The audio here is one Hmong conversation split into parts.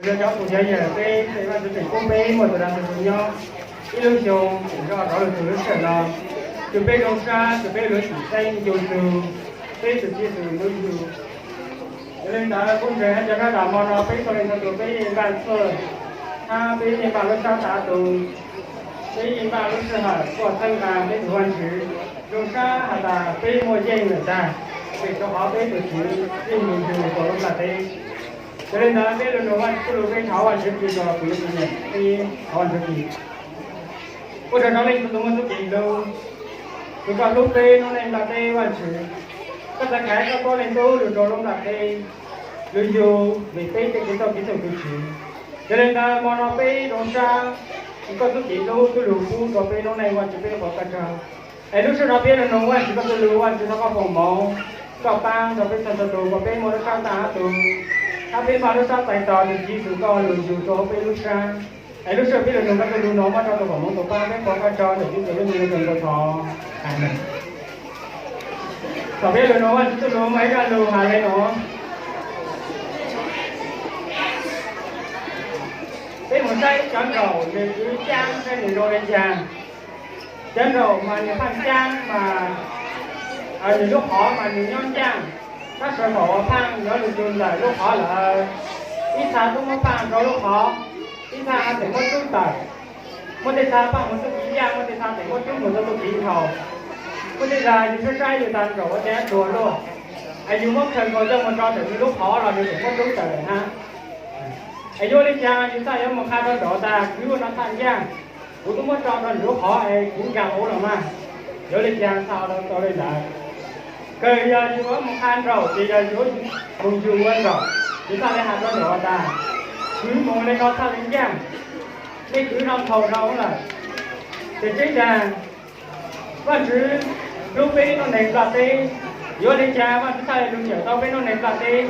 Cov kuv cov yawm, peb Vaj Tswv tseem pub peb muaj tus dag tus du nyob ib lub xyoo tseem nrog rov lug txug lub sij hawm no, tus peb zoo sab, tus peb luv xyum xeeb ncu tug, peb tus Tswv Yexus ntuj yug. Yog li ntawd kuv ntseeg hais tias zaj dab hmo no peb txhua leej txhua tus peb yeej npaj txhua, hab peb yeej npaj lub sab tas tus, peb yeej npaj lub sij hawm tuaj txhawb nqa peb tus Vaj Tswv. Zoo sab has tas peb muaj yeej lawm tag, vim rau qhov peb tus Tswv yeej mus yug rau lub nplaj teb. Yog li ntawd peb lug nug Vaj Tswv txuj lug, peb thov Vaj Tswv kis rua kuv yuav tus nyam, peb thov Vaj Tswv kis. Ua tsaug rau leej txhua tus muaj txuj kis lug, tus koj hlub peb noob neej nplaj teb Vaj Tswv. Koj txav khav koj tuab Leej Tub lug rau lub nplaj teb, lug yug vim peb tej kev txhaum kev txhaum tus Tswv. Yog li ntawd hmo no peb zoo sab, koj txuj kis hlub tub lug pub rau peb noob neej Vaj Tswv peb qhuas koj tsaug. Es lub sij hawm no peb lug nug Vaj Tswv koj txuj lug, Vaj Tswv thov koj foom moov, koj paab rau peb txhua txhua tus kom peb muaj lub sab tag hab tus, hab peb npaj lub sab tais tos tus Tswv Yexus koj lug yug rau hauv peb lub sab. Es lub sij hawm peb lug nug koj txuj lug no muab rau tus foom moov tus paab, peb qhuas koj tsaug ntawm Tswv Yexus lub npe, lub npe ntawd thov. Amees. Thaum peb lug nug Vaj Tswv txuj lug muaj ib zaj lug has le nuav. Peb moog saib cov nraum nwg kwv caab saib nwg zoo le caag. Cov nraum mas nwg phaaj caab mas nwg lub qhov mas nwg nyob ncaaj, tab sis thaum uas phaaj yuav lug txug ntawm lub qhov lawm, ib txha tub muab phaaj rua lub qhov, ib txha tseem muab rub tawm, muaj tej txha phaaj moog txuj kev yaj, muaj tej txha tseem muab rub moog rua txuj kev nkaus. Muaj tej zag yug saib saib yug tag nraum ua cas tuag luaj, es yug muab khaws nkaus coj moog tso ntawm nwg lub qhov los nwg tseem muab rub tawm lawm hab. Es yuav ua le caag yug txhaj yuav moog qha rua nraum tas kwv ua no txhaj ncaaj, kuv tub muab tso rua nwg lub qhov es kuv nkaag huv los mas. Yuav ua le caag txhaj ua tau le ntawd. Kawg yog yug yuav moog qha nraum ces yog yug moog yug ua nraum, yug txhaj le has rua nraum tas, kwv moog le no txhaj le ncaaj, mej kwv no thaus rau lawm. Ces tseeb tas Vaajtswv hlub peb noob neeg nplaj teb, yuav le caag Vaajtswv txhaj le lug nyam tau peb noob neeg nplaj teb.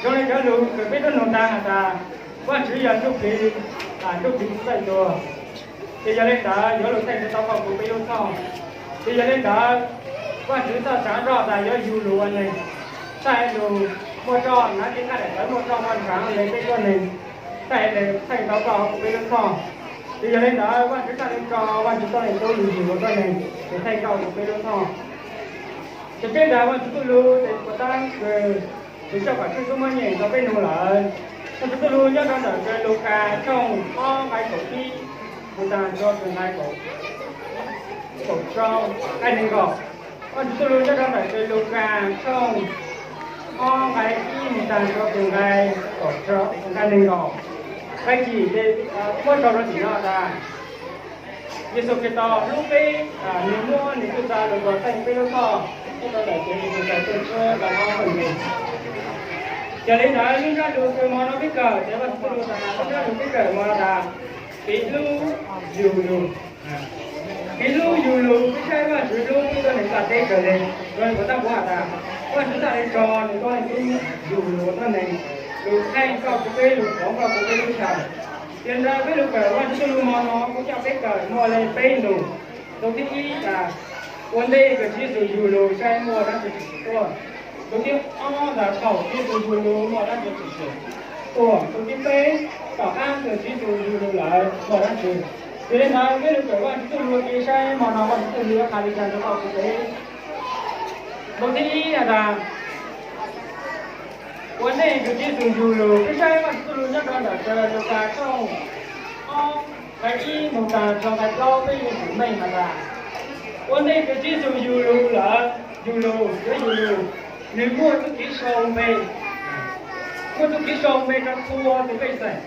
Zoo le cov lug kws peb tub nug taag has tas Vaajtswv yog ntuj plig, ntuj plig txhaj tuag, ces yog le ntawd yuav lug txhaj tau koj kuv peb lub txhoj. Ces yog le ntawd Vaajtswv txhaj tsaa roj tas yuav yug lug ua neeg, txhaj le lug muaj roj, naav tej nqaj daim tawv muaj roj muaj ntshaav le peb tuab neeg, txhaj le txhaj tau koj kuv peb lub txhoj. Ces yog le ntawd Vaajtswv txhaj le tso Vaajtswv tuab Leej Tub lug yug lug tuab neeg, ces txhaj koj kuv peb lub txhoj. Ces peb ntaag Vaajtswv txuj lug ces puas taab kws tus coj pam tswj tub muab nyeem rua peb nug lawm. Vaajtswv txuj lug nyob rua ntawm kws Lukas tshooj ob nqai kaum ib moog taag rua kws nqai kaum rau, nqai neeg nkaum. Vaajtswv txuj lug nyob rua ntawm kws Lukas tshooj ob nqai ib moog taag rua kws nqai kaum rau, nqai neeg nkaum. Nqai chim ces muab sau rua tim no tas Yexus Khetos hlub peb, nwg muab nwg tug txav lug tuag txeej peb lub txhoj, nyob rua ntawm kev Yexus Khetos txuj tshiab kaum ob feem me. Ces le ntawd lub ntsab lug kws mo no peb kawm, ces Vaajtswv txuj lug tas lub ntsab lug peb kawm mo no tas, kev hlub yug lug. Kev hlub yug lug, peb saib Vaajtswv hlub peb tuab neeg nplaj teb kawg le, rua le puas taab kuv has tas Vaajtswv txhaj le tso nwg tuab Leej Tub yug lug ua tuab neeg, lug qeej koj kuv peb, lug foom koj kuv peb lub sab. Ces ntawd peb lug kawm Vaajtswv txuj lug mo no kuv coj peb kawm muaj le peb nug. Nug thib ib tas, ua ntej kws Tswv Yexus yug lug saib muaj dlaab tsi tshwm sim tuaj. Nug thib ob tas, thaum Tswv Yexus yug lug muaj dlaab tsi tshwm sim tuaj. Nug thib peb, tom qaab kws Tswv Yexus yug lug lawm muaj dlaab tsi. Ces le ntawd peb lug kawm Vaajtswv txuj lug ua ke saib mo no Vaajtswv txuj lug yuav qha le caag rua koj kuv peb. Nug thib ib tas, ua ntej kws Tswv Yexus yug lug, peb saib Vaajtswv txuj lug nyob rua ntawm kws Lukas tshooj ob nqai ib moog taag rua nqai plaub, peb yuav tsum meej has tas, ua ntej kws Tswv Yexus yug lug lawm, yug lug, yuav yug lug, nwg muaj txuj kev sau npe, muaj txuj kev sau npe rua txhua tus pej xeem.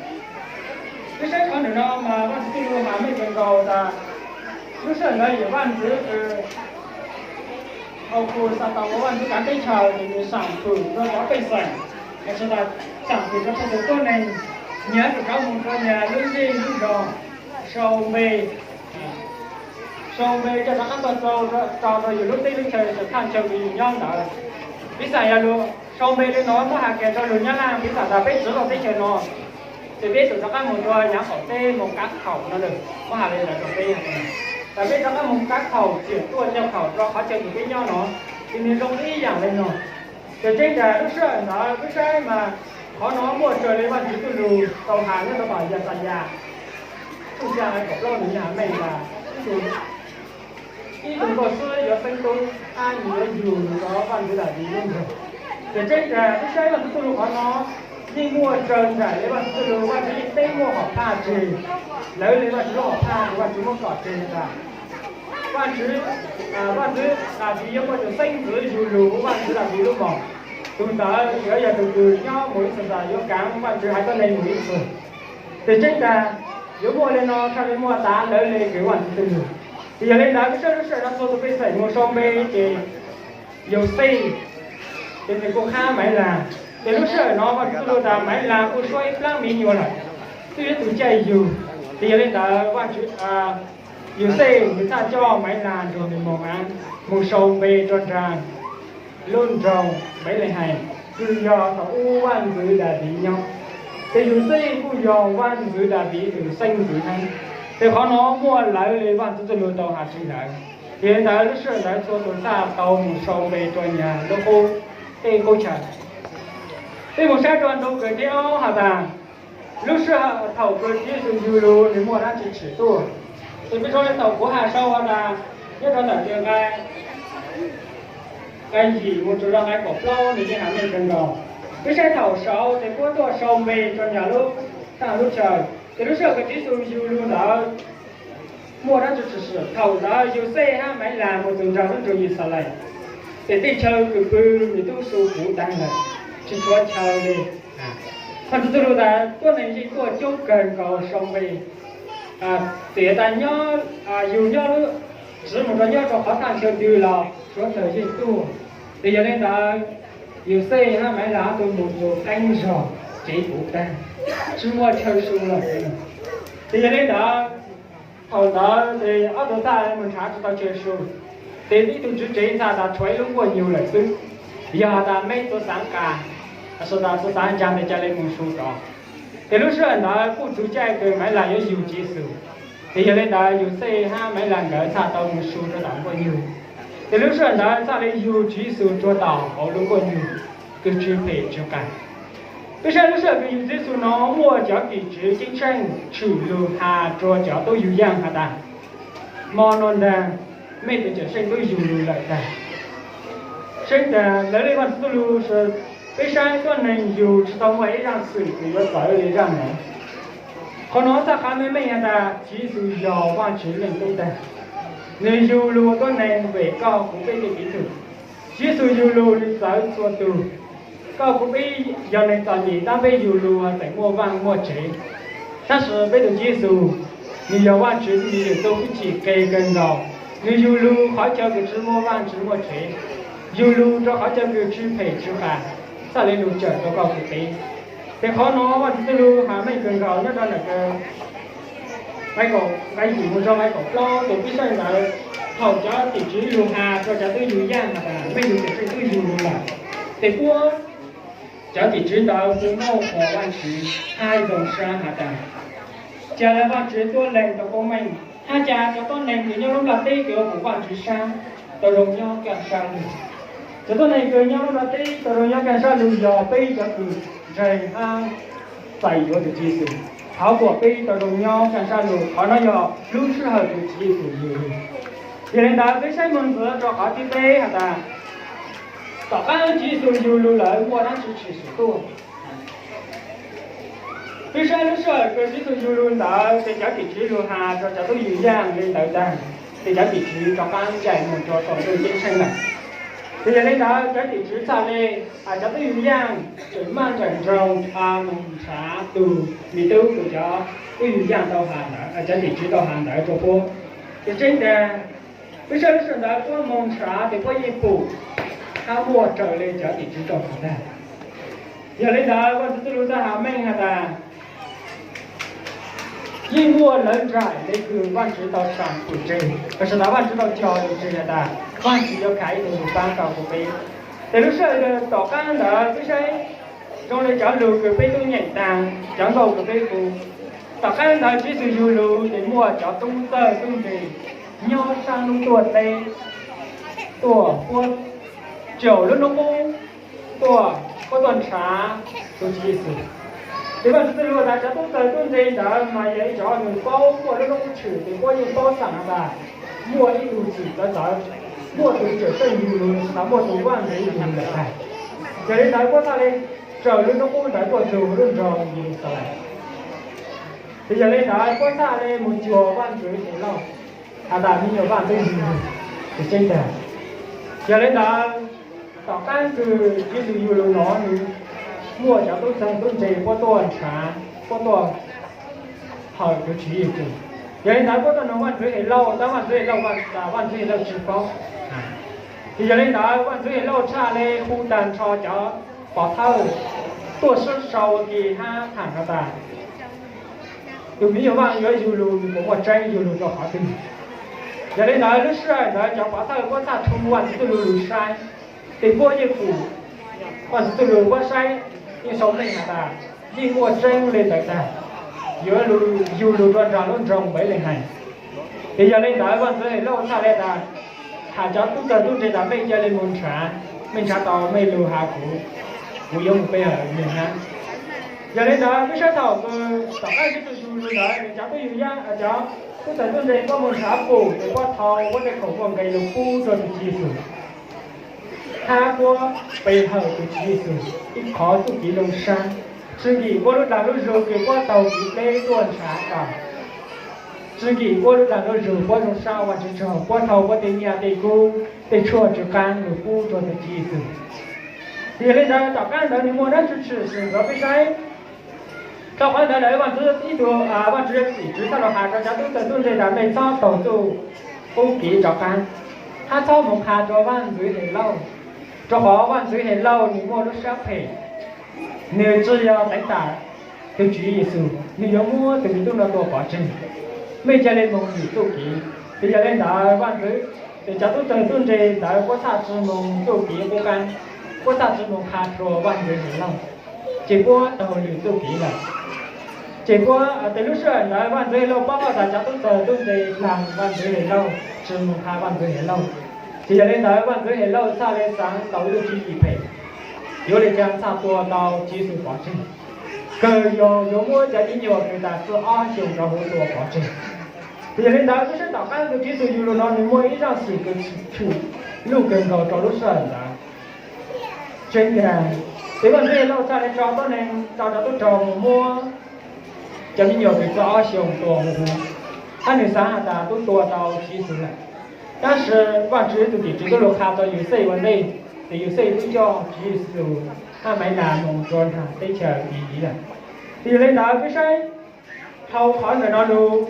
Peb saib qhov ntawm no mas Vaajtswv txuj lug has meej kawg nkaus tas, lub sij hawm ntawd yog vaaj ntxwv kws Augustus Xaataus ua vaaj ntxwv kaav teb chaws, ces nwg xaam pum rua cov pej xeem, lossis tas xaam pum rua txhua tus tuab neeg, nyag tug rov moog rua nyag lub ncej lub zog, sau npe, sau npe coj rov qaab tuaj txug rua, tso rua yug lub teb lub chaw, txhaj chaw kws yug nyob ntawd. Piv xam yog lug sau npe le no muab has kiag rua lug Nyab Laj, piv xam tas peb txug lub teb chaws no, ces peb txawm rov qaab moog rua nyaav qaum teb moog kav khaum no lawm, muab has le ntawd rua peb, tas peb rov qaab moog kav khaum, txiam tuaj nyaj khaum rua qhov chaw kws peb nyob no, ces nwg zoo ib yaam le no. Ces tseeb tas lub sij hawm ntawd peb saib mas Qhov no muaj raws li Vajtswv txuj lug tau has nyob rau tom Yaxayas tshooj xya nqai kaum plaub nws yeej has meej tas ib tug nkauj xwb yuav xeeb tub hab nws yuav yug rau Vajtswv Daviv lub nroog. Ces tseeb tas peb saib Vajtswv txuj lug qhov no yeej muaj raws nraim li Vajtswv txuj lug, Vajtswv yeej teb muaj hom phaj tseg lawv li Vajtswv lub hom phaj uas Vajtswv muab kom tseg tas Vajtswv, Vajtswv Daviv yuav muaj tus xeeb ntxwv yug lug huv Vajtswv Daviv lub moos. Tus ntawd yuav yog tus kws nyob mus ib txhis tas yuav kaav Vajtswv haiv tuab neeg mus ib txhis. Ces tseeb tas yuav muaj li no txhaj li muaj tas lawv li kws Vajtswv txuj lug. Ces yog li ntawd peb saib lub sij hawm no txhua tus pej xeem mus sau npe ces Yauxej ces nws kuj qhab Maiv Las. Ces lub sij hawm no Vajtswv txuj lug tas Maiv Las kuj suab ib plaab miv nyuas lawm, twb yuav tug caij yug. Ces yog li ntawd Vajtswv, Yauxej nws txhaj coj Maiv Las nrug nws moog, moog sau npe rua nraag lub nroog Npelehees, kws yog thaum ub vaj ntxwv Daviv nyob. Ces Yauxej kuj yog vaj ntxwv Daviv tus xeeb ntxwv heev. Ces qhov no muaj lawv li Vajtswv txuj lug tau has tseg ntawd. Ces ntawd lub sij hawm ntawd txhua tus txhaj tau mus sau npe rua nyag lub qub, tej qub chaw. Peb mus saib rua ntu kws thib ob has tas, lub sij hawm thaum kws Tswv Yexus yug lug nws muaj dlaab tsi tshwm tuaj. Ces peb saib le thaum kuv has sau has tas, nyob rua ntawm nqai, nqai yim mus txug rua nqai kaum plaub nws yeej has meej kawg nkaus. Peb saib thaum saud ces puab tuaj sau npe rua nyag lub, thaaj lub chaw. Ces lub sij hawm kws Tswv Yexus yug lug ntawd muaj dlaab tsi tshwm tuaj? Thaum ntawd Yauxej hab Maiv Las mus txug nraag lub nroog Yixalayees, ces tej chaw kws pw nws tub su puv taag lawm, tsi tshuav chaw li. Vajtswv txuj lug tas tuab neeg yeej tuaj coob kawg nkaus sau npe, txawm tas nyob, yug nyob lub, Tswv mus rua nyob rua qhov thaaj chaw twg los suav dlawg yeej tuaj. Ces yog le ntawd Yauxej hab Maiv Las tau mus txug qeeb zog, tsev puv taag, tsi muaj chaw su lawm. Ces yog le ntawd thaum ntawd ces ob tug txhaj mus nrhav tsi tau chaw su. Ces ib tug tswv tsev ntxhaj tas tshuav ib lub nkuaj nyug lawm xwb, yog has tas meb txhua xaav qas, has tas txhua xaav ncaag tes ca le mus su tod. Ces lub sij hawm ntawd kuj txug caij kws Maiv Las yuav yug Tswv Yexus. Ces yog le ntawd Yauxej hab Maiv Las nkawd txhaj tau mus su rua tom nkuaj nyug. Ces lub sij hawm ntawd txhaj le yug Tswv Yexus rua tom hauv lub nkuaj nyug kws tsi phem tsi qas. Peb saib lub sij hawm kws yug Tswv Yexus no muaj cov tim tswv ceeb tsheej tshwm lug has rua cov tub yug yaaj has tas, hmo no ntaag mej tus Cawmseej tub yug lug lawm taag. Saib tas lawv le Vajtswv txuj lug, peb saib tuab neeg yug tsi tau muaj ib zaaj xwm kws yuav txawv le zaaj no. Qhov no txhaj qha meej meej has tas Tswv Yexus yog Vajtswv Leej Tub taag. Nws yug lug ua tuab neeg vim koj kuv peb tej kev txhaum. Tswv Yexus yug lug nws txawv txhua tug. Koj kuv peb yog neeg txom nyem tab peb yug lug tseem muaj vaaj muaj tsev. Tab sis peb tus Tswv Yexus, nws yog Vajtswv tug me nyuam tub ib chim qes kawg nkaus. Nws yug lug qhov chaw kws tsi muaj vaaj tsi muaj tsev, yug lug rua qhov chaw kws tsi phem tsi qas, txhaj le lug cawm tau koj kuv peb. Ces qhov no Vajtswv txuj lug has meej kawg nkaus nyob rua ntawm nqai yim mus rua nqai kaum plaub. Ces peb saib ntawd, thaum cov tim tswv lug has rua cov tub yug yaaj has tas mej tus Cawmseej tub yug lug lawm, ces puab cov tim tswv ntawd txawm mooj quas Vajtswv, haij zoo sab has tas, cas le Vajtswv tuab leeg tau koob meej, hab cas cov tuab neeg kws nyob lub nplaj teb kws ua kuv Vajtswv sab tau zoo nyob kaaj sab lug. Cov tuab neeg kws nyob lub nplaj teb tau zoo nyob kaaj sab lug yog peb cov kws ntseeg hab txais yuav tus Tswv Yexus. Thov kuas peb tau zoo nyob kaaj sab lug, qhov no yog lub sij hawm kws Tswv Yexus yug lug. Yog le ntawd peb saib moog ntxiv rua qhov thib peb has tas, tom qaab Tswv Yexus yug lug lawm muaj dlaab tsi tshwm tuaj? Peb saib lub sij hawm kws Tswv Yexus yug lug ntawd ces cov tim tswv lug has rua cov tub yug yaaj le ntawd taag, ces cov tim tswv rov qaab ncaim moog rua saum ntuj ceeb tsheej lawm. Ces yog le ntawd cov tim tswv txhaj le, cov tub yug yaaj tseem maj nrawm nroos moog nrhav tug me tub kws cov tub yug yaaj tau has ntawd, cov tim tswv tau has ntawd rua puab. Ces tseeb tas peb saib lub sij hawm ntawd puab moog nrhav ces puab yeej pum hab muaj raws le cov tim tswv tau has ntag. Yog le ntawd Vajtswv txuj lug txhaj has meej has tas, yeej muaj lawv nraim le kws Vajtswv tau sam pum tseg, tam sim ntawd Vajtswv tau cog lug tseg has tas Vajtswv yuav khav ib tug lug paab tau rua peb. Ces lub sij hawm tom qaab ntawd peb saib zoo le cov lug kws peb tub nyeem taag, cov nkauj kws peb hu, tom qaab ntawd Tswv Yexus yug lug ces muaj cov tub txawj tub nkeeg nyob saab nub tuaj teb, tuaj puab caum lub nub qub, tuaj puab tuaj nrhav tus Tswv Yexus. Ces Vaajtswv txuj lug has tas cov tub txawg tub ntse ntawd mas yog ib cov nws paub muaj lub noob tshwm, ces puab yeej paub txhaj has tas muaj ib tug txwm txawv txawv, muaj tus cawm seej yug lug, muaj tus vaaj ntxwv yug lug lawm ntag. Yog li ntawd puab txhaj le raws lub noob qub ntawd tuaj txug lub nroog Yeluxalees. Ces yog li ntawd puab txhaj le mus cuag vaaj ntxwv Helauj, has tas me nyuam vaaj tub yug lug, ces tseeb tag. Yog li ntawd tom qaab kws Tswv Yexus yug lug no nws muaj cov tub txawg tub ntse puab tuaj nrhav, puab tuaj hawm tus Tswv Yexus. Yog li ntawd puab tuaj noog vaaj ntxwv Helauj, tab vaaj ntxwv Helauj, vaaj ntxwv Helauj tsi paub. Ces yog li ntawd vaaj ntxwv Helauj txhaj le hu tag nrho cov pov thawj tuaj sib sau ua ke hab tham has tas tus me nyuam vaaj yuav yug lug nws puas muaj tseeb, yug lug rau qhov twg. Yog li ntawd lub sij hawm ntawd cov pov thawj puab txhaj rhu vaaj ntxwv txuj lug lug saib, ces puab yeej pum vaaj ntxwv txuj lug puab saib yeej sau meej has tas yeej muaj tseeb le ntawd tag, yuav yug lug rua nraag lub nroog Npelehees. Ces yog li ntawd vaaj ntxwv Helauj txhaj le tas, has cov tub txawg tub ntse tas mej ca le mus nrhav, mej nrhav tau mej lug has kuv, kuv yuav mus pe hawm nwg hab. Yog li ntawd peb saib thaum kws tom qaab Tswv Yexus yug lug ntawd, cov tub yug yaj, cov tub txawg tub ntse puab mus nrhav pum, ces puab thau puab tej khoom muaj nqis lug pub rua tus Tswv Yexus, hab puab pe hawm tus Tswv Yexus ib qhov txuj kev zoo sab. Tsw nkim puab lub dag lub zug kws puab taug kev dleb tuaj nrhav tau. Tsw nkim puab lub dag lub zug puab zoo sab ua Vaajtswv tsaug, puab thau puab tej nyaj tej kub tej tshuaj tsw qaab lug pub rua tus Tswv Yexus. Yog li ntawd tom qaab ntawd nwg muaj dlaab tsi tshwm sim rua peb saib? Rua qhov ntawd lawm Vaajtswv ib tug, Vaajtswv yog tim tswv txhaj lug has rua cov tub txawg tub ntse tas mej txhob taug txuj qub kev rov qaab, hab txhob mus qha rua vaaj ntxwv Helauj, rua qhov vaaj ntxwv Helauj nwg muaj lub sab phem, nwg tsi yog teev tam tus Tswv Yexus, nwg yuav muab tus me tub no tua pov tseg. Mej ca le moog lwm txuj kev. Ces yog le ntawd vaaj ntxwv, ces cov tub txawg tub ntse ntawd puab txhaj tsi moog txuj kev qub qaab, puab txhaj tsi moog qha rua vaaj ntxwv Helauj, ces puab taug lwm txuj kev lawm. Ces puab, tes lub sij hawm ntawd vaaj ntxwv Helauj paub tas cov tub txawg tub ntse dlaag vaaj ntxwv Helauj, tsi moog qha vaaj ntxwv Helauj. Ces yog le ntawd vaaj ntxwv Helauj txhaj le xaav tau ib lub tswv yim phem, yuav le caag txhaj tua tau Tswv Yexus pov tseg, kawg yog yuav muab cov me nyuam kws tas txug ob xyoos rov huv tua pov tseg. Ces yog le ntawd peb saib tom qaab kws Tswv Yexus yug lug no nwg muaj ib zaaj xwm kws tshwm luj kawg nkaus rua lub sij hawm ntawd. Tseeb tas, tes vaaj ntxwv Helauj txhaj le tso tuab neeg, tso cov tub rog mus muab cov me nyuam kws txug ob xyoos tua huv huv, hab nwg xaav has tas tub tua tau Tswv Yexus lawm. Tab sis Vaajtswv tug tim tswv tub lug qha rua Yauxej ua ntej, tes Yauxej tub coj Tswv Yexus hab Maiv Nas moog rua nraag teb chaws Iziv lawm. Tes yog le ntawd peb saib, dhau qhov ntawm no lug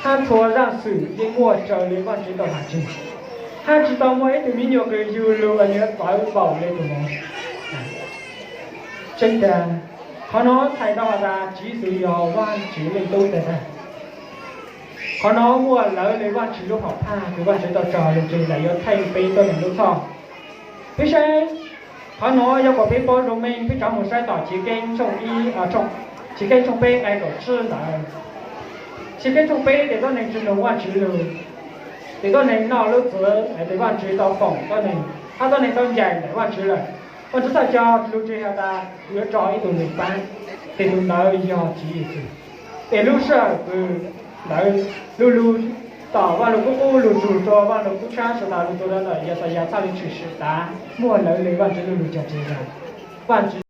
hab txhua zaaj xwm yeej muaj raws le Vaajtswv tau has tseg, hab tsi tau muaj ib tug me nyuam kws yug lug nwg yuav txawv npaum le tug moov. Tseeb tas, qhov no txhais tau has tas Tswv Yexus yog Vaajtswv Leej Tub tag tag. Qhov no muaj lawv le Vaajtswv lub hom phaj kws Vaajtswv tau tso lug tseg tas yuav txheej peb tuab neeg lub txhoj. Peb saib, qhov no yog kuas peb paub zoo meej, peb rov mus saib tom Chiv Keeb tshooj ib, Chiv Keeb tshooj peb nqai kaum tsib ntawd. Chiv Keeb tshooj peb, tes tuab neeg tsi noog Vaajtswv lug, tes tuab neeg noj lub txwv, tes Vaajtswv tau foom tuab neeg, hab tuab neeg tau ncaim ntawm Vaajtswv lawm. Vaajtswv txhaj cog lug tseg has tas yuav tso ib tug lug paab, tes tug ntawd yog Tswv Yexus. Tes lub sij hawm kws ntawd lug lug tom Vaaj Lug Kub Qub lug txug rua Vaaj Lug Kub Tshab, has tas lug txug rua ntawm Yaxayas txhaj le tshwm sim tas muaj lawv le Vaajtswv lug lug cog tseg tas Vaajtswv